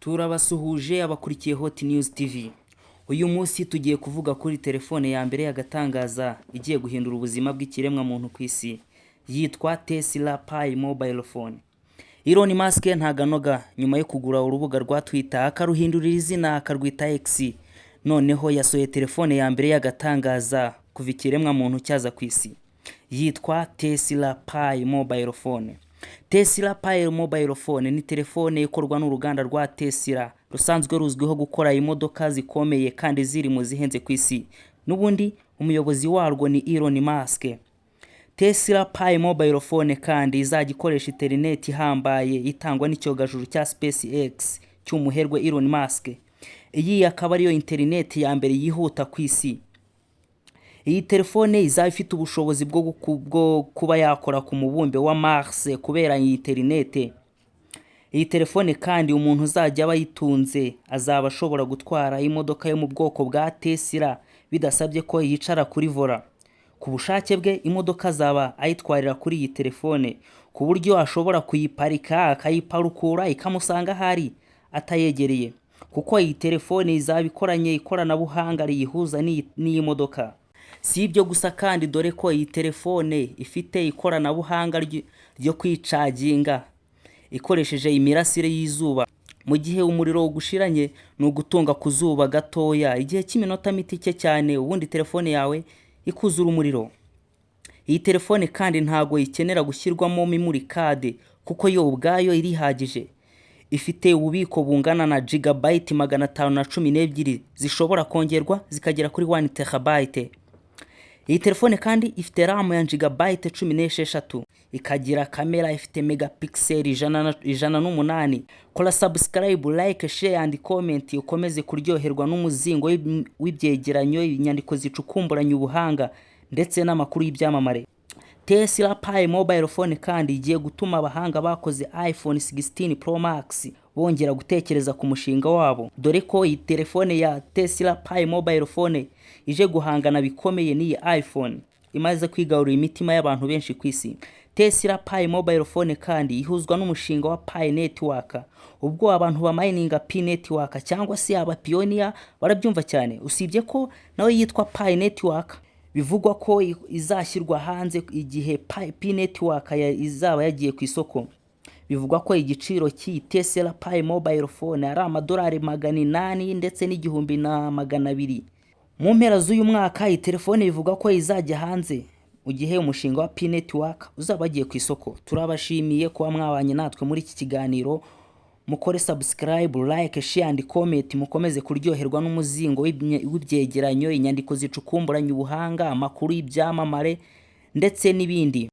Turabasuhuje abakurikiye Hot News TV. Uyu munsi tugiye kuvuga kuri telefone ya mbere y'agatangaza igiye guhindura ubuzima bw'ikiremwamuntu ku isi. Yitwa Tesla Pi Mobile Phone. Elon Musk ntaganoga nyuma yo kugura urubuga rwa Twitter, akaruhindurira izina akarwita X. Noneho yasohoye telefone ya mbere y'agatangaza kuva ikiremwamuntu cyaza ku isi. Yitwa Tesla Pi Mobile Phone. Tesla Pi Mobile Phone ni telefone ikorwa n'uruganda rwa Tesla rusanzwe ruzwiho gukora imodoka zikomeye kandi ziri mu zihenze ku isi. N'ubundi umuyobozi warwo ni Elon Musk. Tesla Pi Mobile Phone kandi izajya ikoresha interineti ihambaye itangwa n'icyogajuru cya SpaceX cy'umuherwe Elon Musk. Iyi akaba ariyo interineti ya mbere yihuta ku isi. Iyi telefone izaba ifite ubushobozi bwo kuba yakora ku mubumbe wa Mars kubera iyi interineti. Iyi telefone kandi, umuntu uzajya aba ayitunze azaba ashobora gutwara imodoka yo mu bwoko bwa Tesla bidasabye ko yicara kuri volant. Ku bushake bwe, imodoka azaba ayitwarira kuri iyi telefone, ku buryo ashobora kuyiparika, akayiparukura, ikamusanga aho ari atayegereye, kuko iyi telefone izaba ikoranye ikoranabuhanga riyihuza n'iyi modoka. Si ibyo gusa kandi, dore ko iyi telefone ifite ikoranabuhanga ryo kwicaginga ikoresheje imirasire y'izuba. Mu gihe umuriro ugushiranye, ni ugutunga ku zuba gatoya igihe cy'iminota mike cyane, ubundi telefone yawe ikuzura umuriro. Iyi telefone kandi ntago ikenera gushyirwamo memory card, kuko yo ubwayo irihagije. Ifite ububiko bungana na gigabyte 512 zishobora kongerwa zikagera kuri 1 terabyte. Iyi telefone kandi ifite RAM ya gigabyte 16, ikagira kamera ifite megapixel 108. Kora subscribe, like, share and comment, ukomeze kuryoherwa n'umuzingo w'ibyegeranyo, inyandiko zicukumburanye ubuhanga ndetse n'amakuru y'ibyamamare. Tesla Pi Mobile Phone kandi igiye gutuma abahanga bakoze iPhone 16 Pro Max bongera gutekereza ku mushinga wabo, dore ko iyi telefone ya Tesla Pi Mobile Phone ije guhangana bikomeye n'iyi iPhone imaze kwigarurira imitima y'abantu benshi ku isi. Tesla Pi Mobile Phone kandi ihuzwa n'umushinga wa Pi Network. Ubwo abantu bamayininga Pi Network cyangwa se aba pioneer barabyumva cyane, usibye ko nawe yitwa Pi Network. Bivugwa ko izashyirwa hanze igihe Pi Network izaba yagiye ku isoko. Bivugwa ko igiciro cy'iyi Tesla Pi Mobile Phone ari amadolari 800 ndetse n'1200. Mu mpera z'uyu mwaka iyi telefone bivugwa ko izajya hanze, mu gihe umushinga wa Pi Network uzaba wagiye ku isoko. Turabashimiye kuba mwabanye natwe muri iki kiganiro. Mukore subscribe, like, share and comment, mukomeze kuryoherwa n'umuzingo w'ibyegeranyo, inyandiko zicukumburanye ubuhanga, amakuru y'ibyamamare ndetse n'ibindi.